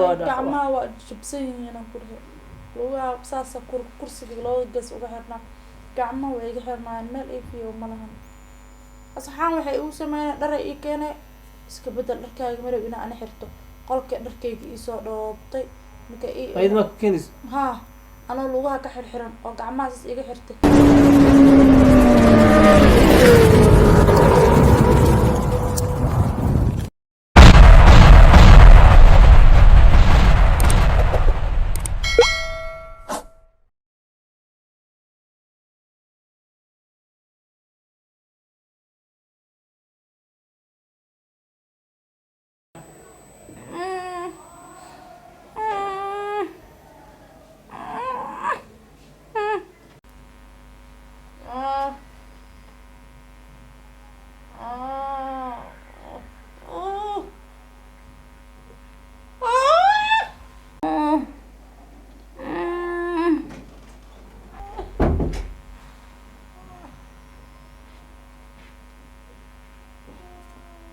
Gacmaha waa jabsan yihiin aan ku dhahay, lugaha saasa kursiga labada gees uga xirnaa, gacmaha way iga xirnaayeen, meel ii fiyo ma lahan. Asxaan waxay igu sameeyeen, dharay ii keenay, iska bedel dharkaaga, marab inaa ana xirto, qolka dharkayga iisoo dhoobtay marka ii Ayad maa ku keenayso? Haa, anoo lugaha ka xirxiran oo gacmaha saas iga xirtay.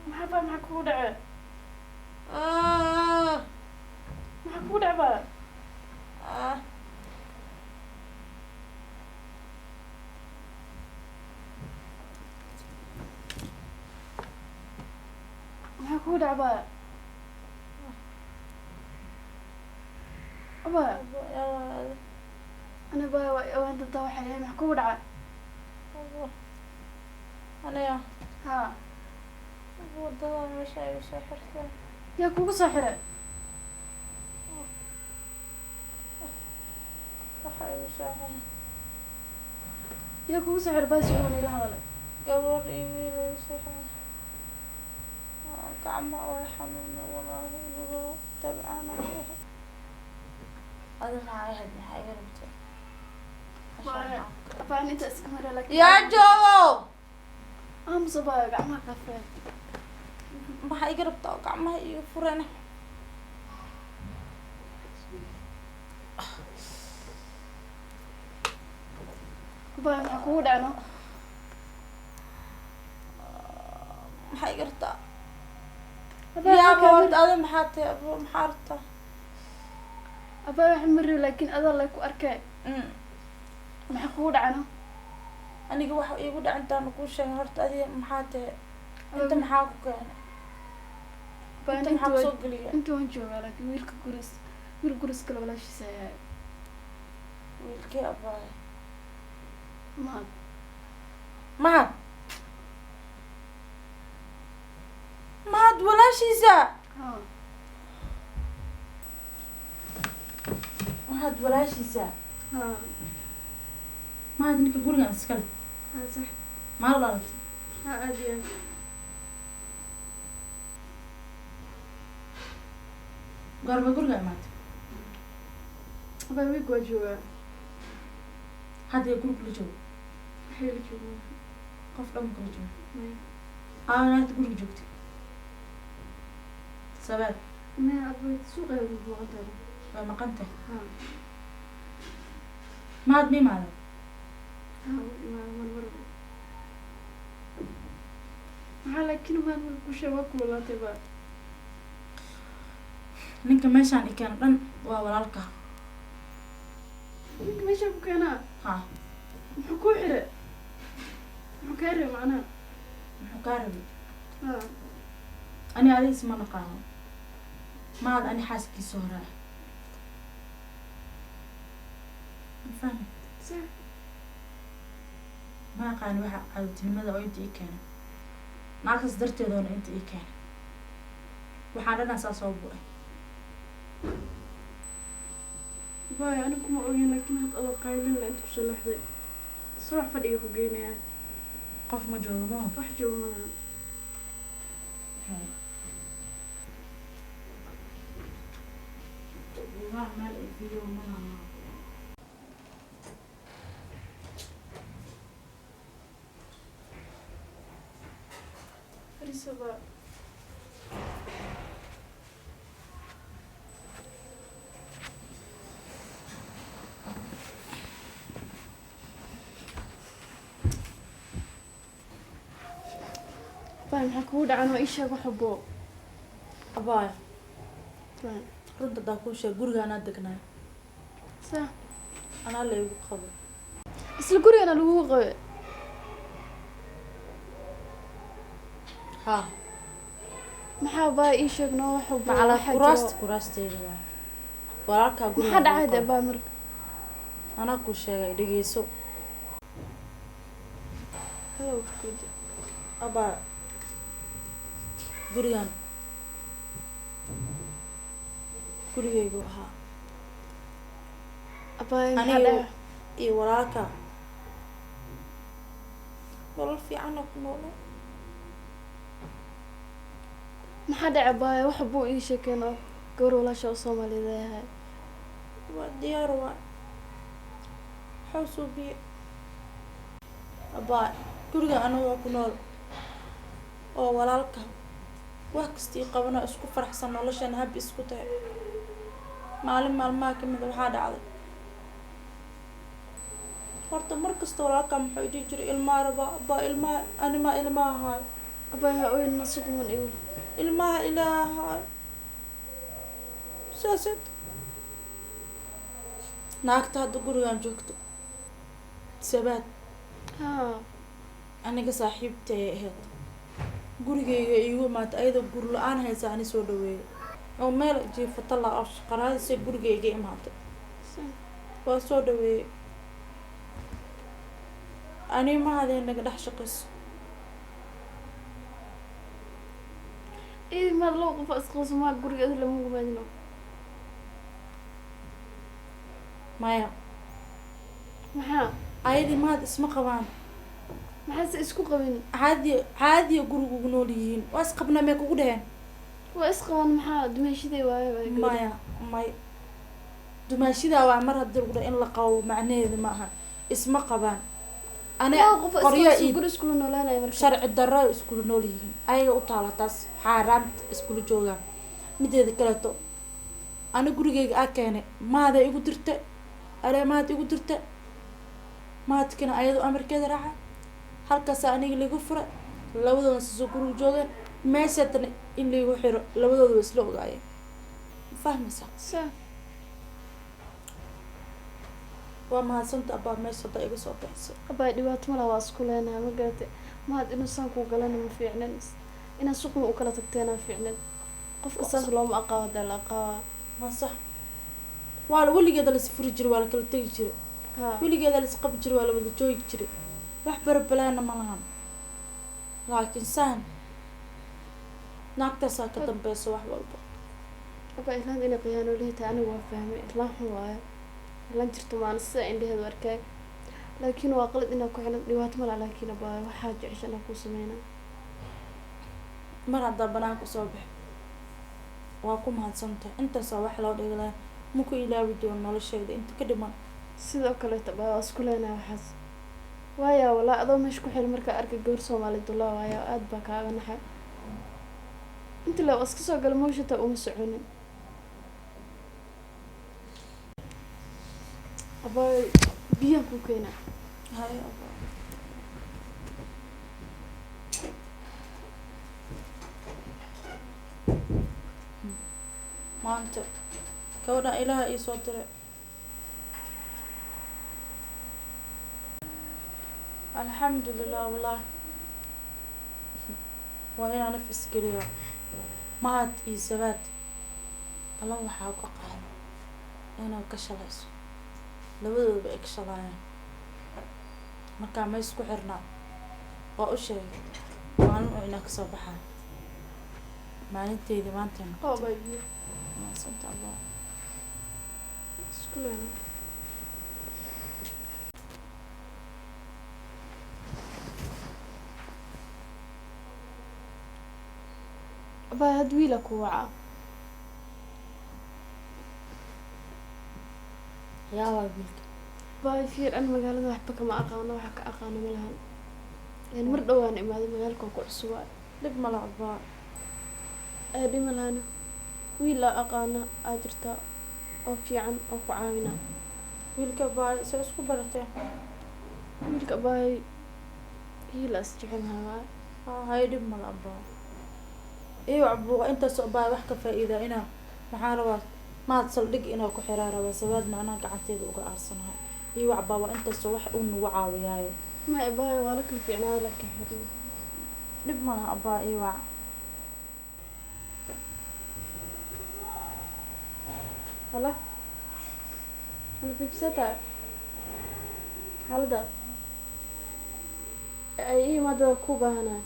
Maxaa baa, maxaa kugu dhacay? Maxaa kugu dhacay baa? Maxaa kugu dhacay baa? Aba ana baa waan dantaa, waxay ahayd, maxaa kugu dhacay? Aniga? Haa. Wadada meesha igu soo xirtay. Yaa kugu soo xiray? Waxa igu soo xiray. Yaa kugu soo xiray baa? Si uuna ila hadalay. Gabar iyo wiil igu soo xiray. Gacmaha way xanuunay, walaahi lugaha tabcaana ku ahay. Adi maxaa ahayd? Maxaa iga rabtay? Abaan inta iska mara laakiin Yaa joogo? Aamusa baa, gacmaha kaa furay. Maxaa iga rabtaa oo gacmaha iga fureen? Baa, maxaa kugu dhacno? Maxaa iga rabtaa? Abaa Yaaba waxaa horta adi maxaa tahay abo? Maxaa rabtaa? Abaa wax mari laakiin adaa lay ku arkay. Maxaa kugu dhacno? Aniga waxa iigu dhac intaan kuu sheegin, horta adiga maxaa tahay? Inta maxaa ku keenay? Baa Inta inta maxaa waa kusoo geliya? Inta waan joogaa laakiin wiilka guris, wiil guris kale walaashiisa ayaa. Wiilkii abaay? Mahad. Mahad, Mahad walaashiisa? Haa. Mahad walaashiisa? Haa. Mahad ninka gurigan iskale? Haa, sax. Maa la dhalatay? Haa, aad iyo aad. Goorma guriga imaatay? Abaa wiilka waa joogaa. Hadda ee guriga kula joogo? Waxay la joogaa. Qof dhan kula joogo? Maya. Aa, naagta guriga joogtay sabaab? Maya, abaa suuqa ay maqan tahay. Waa maqan tahay? Haa. Mahad ma imaada? Haa, wuu imaada mar mar. Maxaa laakiin maan marka ku sheeg waa kululaatay baa. Ninka meeshaan i keena dhan waa walaalka. Ninka meeshaa ku keenaa? Haa. Muxuu kuu xiray? Muxuu kaa rabay macnaha? Muxuu kaa rabay? Haa. Ani adiga isma naqaano. Mahad ani xaaskiisa hore ah, ma fahmi? Sax. Ma aqaani waxa cadowtinimada oo inta ii keenay, naagtaas darteedoona inta ii keenay, waxaan dhanaa saa soo bu'ay. Baay, anigu kuma ogin laakiin had adoo qaylin la inta kusoo leexday, subax fadhiga ku geynayaa. Qof ma joogo maho? Wax joogo ma lahan. Lugaha meel ay biyo ma laha. Fariiso baa. Baay, maxaa kugu dhacan oo ii sheeg wax walbo. Abaay. Baay. Runta hadaa kuu sheeg, guriga anaa degnaay. Sax. Anaa la igu qabay. Isla gurigana lagugu qabay? Haa. Maxaa baa ii sheeg noo wax walba Macala waxaa jiro. Kuraasta kuraasteeda waay, walaalkaa guriga Maxaa lagu dhacay dee qabay. baa marka? Anaa kuu sheegay, dhegeyso. Hadow kuji. Abaa, gurigan gurigaygu ahaa. Abaay, maxaa Aniga dhacay? iyo walaalka nolol fiicanna ku noolo. Maxaa dhacay abaay? Wax buu ii sheekeen oo gabar walaasha oo Soomaaliyeed ay ahay. Waa diyaar, waa waxaa suubiye. Abaa, guriga anagoo ku nool oo walaalka wax kastii qabano, isku faraxsan, noloshana habi isku tahay, maalin maalmaha kamid a waxaa dhacday. Horta mar kasta walaalka muxuu dhihi jiray? Ilmaha rabaa abaa, ilmaha animaa, ilmaha ahaayo. Abaay, ha ooyin, suqman igu. Ilmaha ilaahay saaseed. Naagta hadda gurigan joogto, Sabaad, Haa. aniga saaxiibtay ay ahayd. Gurigayga iigu imaatay ayadoo gur la-aan haysa. Ani soo dhaweeyay oo meel jiifata la oo shaqaraadisay gurigayga imaatay. Waa soo dhaweeyay. Ani mahadee naga dhex shaqayso. Ii maad laba qof oo isqabso maa guriga adi lama gumaadino? Maya. Maxaa? Ayadii mahad isma qabaan. Maxaase isku qabin? Caadi caadiya guriga ugu nool yihiin. Waa isqabnaa may kugu dheheen? Waa isqaban, maxaa dumeeshiday waaye waa gabadha. Maya, may, dumaashidaa waa mar haddii lagu dhaho in la qabo macnaheedu ma aha isma qabaan. Ani Laba qof oo qoryo isqabso iyo guri iskula noolaanaya marka. Sharci darro ay iskula nool yihiin, ayaga u taala taas, xaaraamta iskula joogaan. Mideeda kaleeto, ani gurigayga aa keenay, maada igu dirta, alee maad igu dirta, maadkina ayadoo amarkeeda raaca halkaasaa aniga liigu furay. Labadooda sisoo guriga joogeen, meeshaatana in liigu xiro labadooda waa isla ogaayeen. Ma fahmaysaa? Sax. Waa mahadsanta abaa, meesha hadda iga soo bixisay. Abaay, dhibaato malaha, waa isku leenahay, ma garatay? Mahad inuu saan kuu galana ma fiicnin, inaad suqma u kala tagteena fiicnin. Qofka saas looma aqaabo dee, la aqaabaa. Waa sax, waa la weligeeda la isfuri jiray, waa la kala tegi jiray. Haa. Weligeeda la isqabi jiray, waa la wada joogi jiray, wax barabalaana ma lahan. Laakiin saan naagtaasaa ka dambeysa wax walba. Abaa, islaanta inay khiyaanoolihi tahay anigu waa fahmay. Islaan xun waayo, islaan jirto maana sida indheheedu arkay, laakiin waa qalad inaa ku xilan. Dhibaato malaha, laakiin abaa, waxaa jecesha inaa kuu sameynaa. Mar haddaa banaanka usoo baxo, waa ku mahadsantahay. Intaasaa wax loo dhigi lahaa, ma ku ilaawi doono noloshayda inta ka dhiman. Sidoo kaleeto abaa, waa isku leenahay waxaas. Waayaa walaa adoo meesha ku xilan markaa arkay gabar Soomaali dulaa, waayaa aad baa kaaga naxay. Inta le waa iska soo gala mawshata, uma soconin abaa. Biyaan kuu keenaa. Haye abaa. Maanta gabadhan Ilaaha ii soo diray, alxamdulilah. Wallah, waa inaan naf isgeliyo. Mahad iyo Sabaad balan waxaa ka qaado inaad ka shalayso, labadoodaba ay ka shalaayaan. Markaa ma isku xirnaa? Waa u sheegay maalin oo inaa kasoo baxaa maalinteydi maanta. Oo abaa, biyo. Mahadsanta Allah. Isku leenahay. Abaa, had wiila ku wacaa. Yaabaa wiilka. Abaa, fiir, an magaalada waxba kama aqaano, waxa ka aqaano ma lahan. Yani mar dhowaan imaaday magaalka, waa ku cusubaa. Dhib mala abaa. Ee dhima lahana, wiil aa aqaana aa jirta oo fiican oo ku caawina. Wiilka baa se isku barateen? Wiilka abaay, hiila is jecelnahay waay. Haa, haye, dhib mala abaa. Iyo abuuqa intaas abaa wax ka faa'iidaa inaa maxaa rabaa? Maad saldhig inaa ku xiraa rabaa sawaad macnaha gacanteeda uga aarsanahay. Ii wac baa waa intaasoo wax uu nagu caawiyaayo. Ma abaayo, waa la kala fiicnaada laakiin xirna. Dhib ma laha abaa, ii wac. Hala hala, bibsata xaaladda ay ii imaadada ku baahanahay.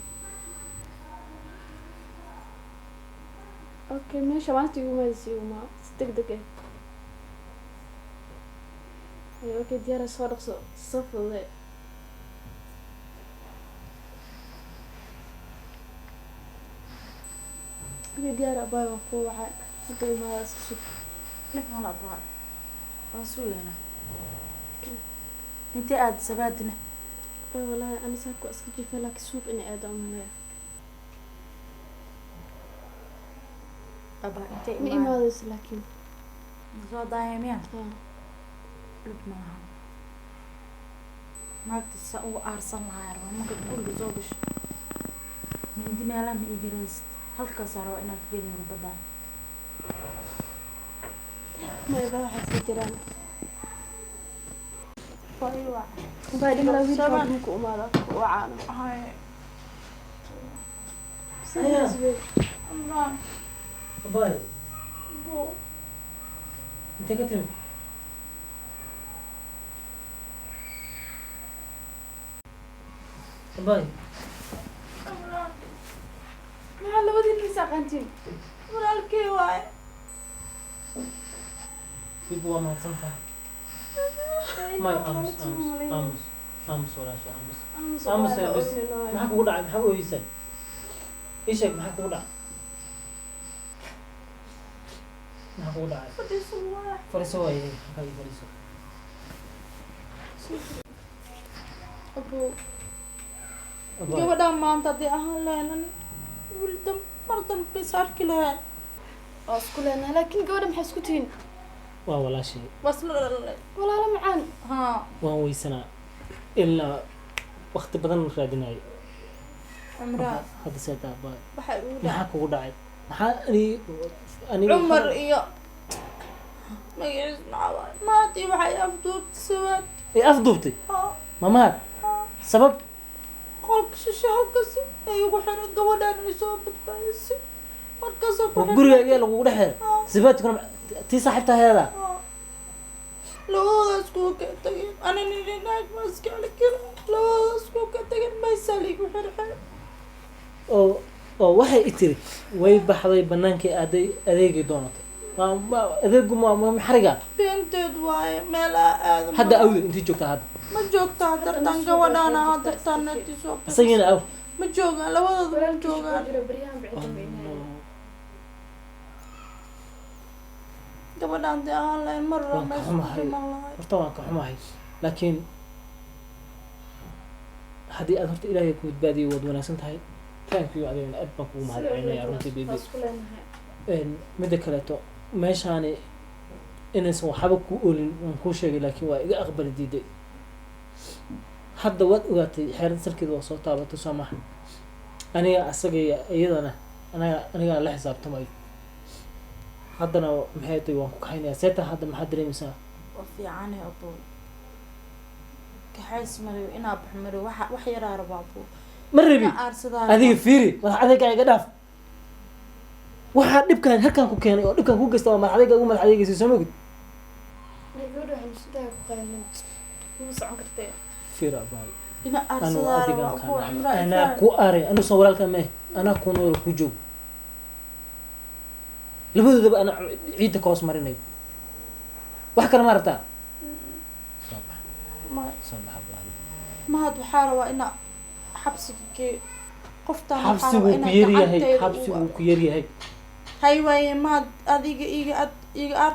Okay, meesha maalinta igu imaadaysa iguma si deg deg ah. Ay, okay, diyaara, soo dhaqso, soo fudude. Okay, diyaar abaayo, waa kuu wacay hadda, imaada, iska sug. Dhib ma laha abaa, waan sugaynaa. Intee aad sabaadina? Ay wallaahi, ana saaka waa iska jiifay, laakiin suuq inay aado umaleeya. Abaa, intee Ma imaada? Imaadayso laakiin. Soo daaya miya? Haa. Dhib ma laha. Naagta saa uga aarsan lahaa rabaa marka guriga soo gasho. Mindi meelaha ma iga raadsid, halkaasaa rabaa inaan ka geliyo rubadaan. Ma abaa, waxaad sii jiraan. Waa ii wac. Abaa, dhimala wiilka. Sabaan. Marku imaado ku wacaano. Hay. Sidaas wey. Cumraan. Abay, bo. Intee ka timid? Abay, Cumraan. Maxaa labadiin is aqaantiin? Walaalkey waaye. Dib waa mahadsan tahay. May, aamus, aamus, aamus, aamus walaasha, aamus. Aamus. Aamus, waa la bis. ooynayna. Maxaa kugu dhacay? Maxaa ooyeysaa? Ii sheeg, maxaa kugu dhacay? Maxaa kugu dhacay? Fadhiiso waay. Fariiso waaye, halkaa ii fariiso. Abo. Abay, gabadhaan maanta haddii ahaan lahayn ani wiil dam mar dambe is arki lahayn. Waa isku leenahay, laakiin gabadha maxay isku tihiin? Waa walaashay. Waa isla dhalalay. Walaalo macaan. Haa. Waan weysanaa. Ilaa waqti badan raadinayo. Cumraan. Hadda seetaa, abay. Waxaa igu Maxaa dhacay kugu dhacay? Maxaa ani aniga Cumar iyo magaciis maxaa waaye, maantii waxay afduubtay sawaad. Ee, afduubtay? Haa. Mamaad? Haa. Sabab? Qolka shishe halkaasi ay igu xiray, gabadhaan ay soo badbaadisay markaasoo ku Oo guriga ayaa lagugu dhex xiray? Haa. Sibaadkuna tii saaxiibta heeda? Haa. Labadooda iskugu ka tageen, anina naag ma iska celi karin. Labadooda iskugu ka tageen, maysaa liigu xirxiray. Oo waxay i tiri way baxday, banaankii aaday, adeegay doonatay. Adeegu ma xariga? Beenteed waaye, meel aa aada. Hadda awde intii joogtaa hadda? Ma joogtaa dartaan gabadhaana dartaan intii soo bixisay. Isagiina aw? Ma joogaan, labadooda ma joogaan. Jira baryahan bixi dambe. Gabadhaan dee ahaan lahayn mar Waan ka meesha ku xumahay. dhiman lahay. Horta waan ka xumahay, laakiin haddii aad horta Ilaahay ku badbaadiyo, waad wanaagsan tahay. Thank you, adigana aad baan kugu mahadcelinaya runtii, baby. Waa isku leenahay. Midda kaleeto, meeshaani inaysan waxba ku olin waan kuu sheegay, laakiin waa iga aqbali diiday. Hadda waad ogaatay, xeerada salkeeda waa soo taabatay, soo maha? Aniga asaga iyo iyadana anigaa la xisaabtamayo. Haddana maxay tahay, waan ku kaxaynayaa. Seeta hadda maxaad dareemaysaa? Waa fiicane abo, kaxays mariyo inaa bax mariyo, waxa wax yaraa rabaa abo. Ma rabi. Inaa aarsadaa. Adiga fiiri, madax adayga iga dhaaf. Waxaa dhibkan halkan ku keenay oo dhibkan ku geysta waa madax adayga ugu madax adeegaysay, soo ma ogid? Gabadha waxay nusudaha ku qaylin kuma socon kartee. Fiiri abaayo. Inaa Anu aarsadaa adigan rabaa abo. kaa Cumraa. anaa ku aray, anu soo walaalka mee, anaa ku nool ku joog, labadoodaba anaa ciidda ka hoos marinayo. Wax kale ma rabtaa? Soo bax. Ma. Soo bax abaayo. Mahad, waxaa rabaa inaa xabsiga geeyo qoftaan. Waxaa Xabsiguu rabaa ku inaa yaryahay. gacanteyda Xabsiguu ku yaryahay. Hay waaye mahad, adiga iga ad iga ar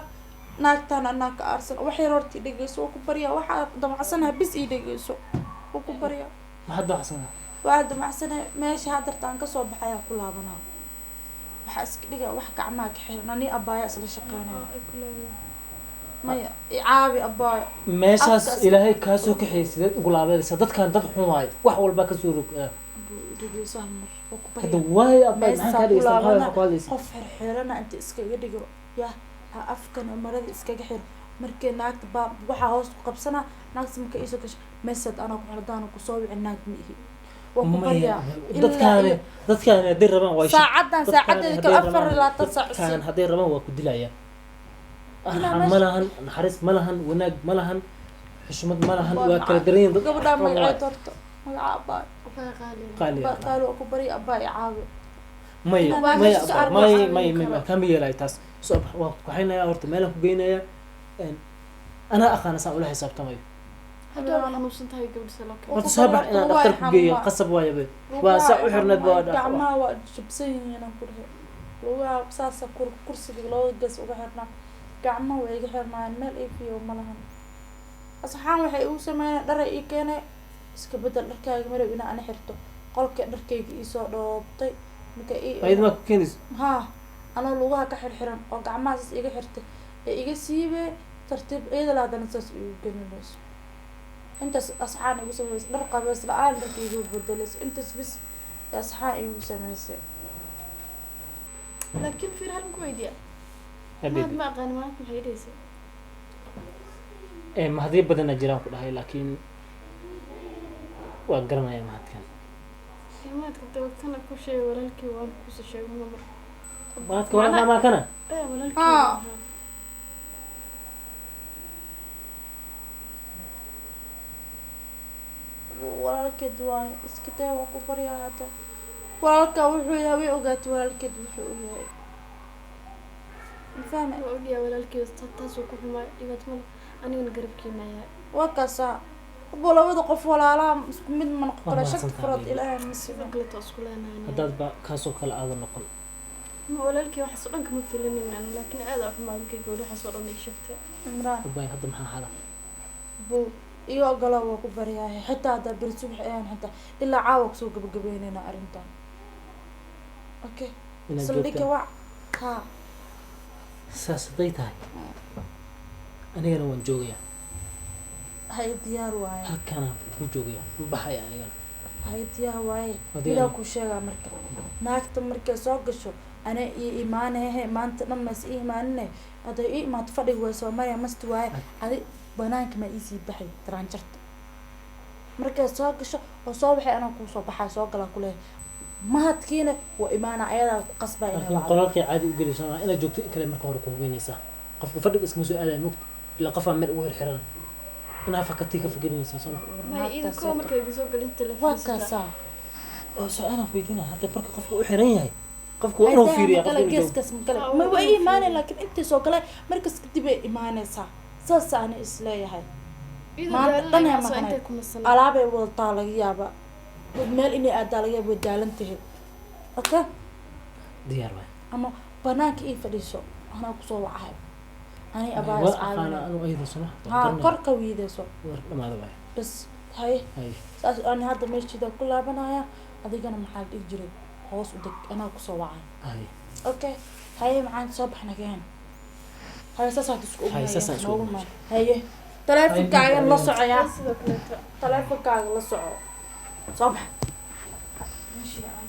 naagtaan anaa ka aarsan. Wax yar horta ii dhegeyso, waa ku baryaa. Waxaa damacsanaha bis ii dhegeyso, waa ku baryaa. Maxaad baxsanaa? Waxaa damacsanahay meesha hadartaan kasoo baxayaa ku laabanaa. Waxaa iska dhigaa wax gacmaha ka xiran, ani abbaaya isla shaqeynaya. Ay ku leedahay. Maya, i caabi abaayo. Meeshaas Afkaas- Ilaahay kaa soo kaxeeyay, sideed ugu laabanaysaa? Dadkan dad xun waaye, wax walbaa kasoo rog. Abuu, i dhegeyso hal mar, waa ku Hadda baryaa. waayo abbaay, maxaan Meeshaa kaa ku dhegeysta? Maxaa laabana ku hadlaysa? Qof xirxirana inta iskaga dhigo yah. Afkan marada iskaga xir. Markii naagta baa waxaa hoos ku qabsanaa, naagta marka iisoo gasho message anaa ku xirdaana kusoo wici, naag ma ihi, waa ku Maya, baryaa ilaa dadkaani iyo dadkaani hadday rabaan waa saacadan dadkaani saacadeeda hadday kale afar rabaan- iyo labaatan saac dadkaan hadday rabaan waa ku dilayaa. Ilaa Arxan ma meesha- lahan, naxariis ma lahan, wanaag ma lahan, xushmad ma lahan. Waa Waa kala daran yihiin dad. Gabadhaa Waa magaceed horta, magaca abaa Waxaa qaali. Qaali ah. Qaali, waa ku barya abaa i caawi. Maya, Inaan maya, meesha iska abaa, arko maya, waxaan maya, karo. maya, kama yeelayo taas. Soo bax, waan ku kaxaynayaa horta, meelaan ku geynayaa. Anaa aqaana saan ula xisaabtamayo. Hadda waa xanuunsan tahay gabadha salo kale. Horta soo bax, inaan dhakhtar ku geeyo qasab waayo be. Waa saa u xirneed baa Gacmaha waa jabsan yihiin aan ku dhahay, lugaha saasa kursiga labada gees uga xirnaa, gacmaha waa iga xirnaayeen, meel ii fiyo ma lahan. Asxaan waxay igu sameeyeen, dharay ii keenay, iska bedel dharkaaga, marow inaa ana xirto, qolka dharkayga iisoo dhoobtay marka ii Ayada maa ku keenayso? Haa, anoo lugaha ka xirxiran oo gacmaha saas iga xirtay ee iga siibee tartiib, iyada la haddana saas igu gelinayso, intaas asxaan igu sameysay, dhar qabeys la-aan dharka igu bedelayso, intaas bis ee asxaan igu sameysay. Laakiin fiir, hal ku weydiiya. Habibi. Maad ma aqaan maanta maxay dhahaysaa? Mahadyo badanaa jiraan ku dhahay, laakiin waan garanayaa mahadkan. Maadka dabagtana ku sheegay walaalkii, waan kusoo sheegay mar. Mahadka walaalkaa maa kana? Ee, walaalkii. Haa. Haa. Walaalkeed waayo, iska daa, waa ku baryaa hadda. Walaalkaa wuxuu yahay way ogaatay, walaalkeed wuxuu u yahay ma fahme. Waa ogyahay walaalkii, taasuu ku xumaay, dhibaato ma leh, anigana garabkiina ayaa. Waa kaasaa abo, labada qof walaalaha isku mid ma noqon Waa kara. mahadsantahay, Shanta farood baby. Ilaahay ma Sidoo siman. kaleeto isku leenahay. Haddaad ba kaasoo kale aadan noqon. Ma walaalkii waxaas oo dhan kama filinin ani, laakiin aad aa xumaay markay gabadha waxaas oo dhan ii sheegtay. Cimraan. Abay, hadda maxaa hala? Bow iyo ogolaa, waa ku baryahay, xitaa haddaa beri subax ayaan xitaa ilaa caawa kusoo gabagabeynayna arrintan, okay? Inaad Saldhigga joogtaan. Wac, haa. Saas hadday tahay, anigana waan joogayaa. Hay, diyaar waaye. Halkaanaan ku joogayaa, ma baxaya anigana. Hay, diyaar waaye. Adiga Midaa ku sheegaa, marka naagta markay soo gasho ana ii imaanehe, maanta dhan mays ii imaanine, hadday ii imaato fadhiga way soo maraya, masti waaye, adi banaanka ma iisii baxay taraanjarta. Markay soo gasho oo soo baxay, anaa kuu soo baxaa, soo galaa kuleeyahay, mahadkiina waa imaana, ayadaa ku qasbaa inay Laakiin wacdo. qolalkay caadi u gelayso ama inaad joogto in kale marka hore ku hubinaysaa. Qofka fadhiga iskama soo aadaya mogta, ilaa qofaa meel ugu xirxiran inaa fakatii ka fikrinaysaa soo ma? May iyada koo markay iga soo galin Waa telefoon. kaasaa. Oo su-aalaan ku weydiinaya hadda, marka qofka u xiran yahay, qofka waa inuu fiiriyaa makale qofka inuu joogo. Geeskaas makale. Haa, Ma waa waa ii inuu imaanay, fiiriyo. laakiin intii soo galay markas kadib ay imaanaysaa, saas ani isleeyahay. Maanta dhan ay maqnayd. Intay ku nasanay. Alaabay wadataa laga yaaba, meel inay aadaa laga yaaba, way daalan tahay, okay? Diyaar waay. Ama banaanka ii fadhiiso, anaa kusoo wacahay ani abaa Waa is aqaana caawinay. anu ayada soo ma? Haa, kor ka wiideyso. War dhamaada waay. Bas haye. Hay. Saas ani hadda meeshiida ku laabanaya, adigana maxaa la dhihi jiray, hoos u deg, anaa kusoo wacay. Hay. Okay, haye, maxaan soo baxna keen, haye, saasaan isku Haye, saasaan isku noogu ognahay. maan. Haye, taleefonkaaga la socoyaa. Sidoo kaleeto. Taleefonkaaga la soco, soo bax. Meeshii aan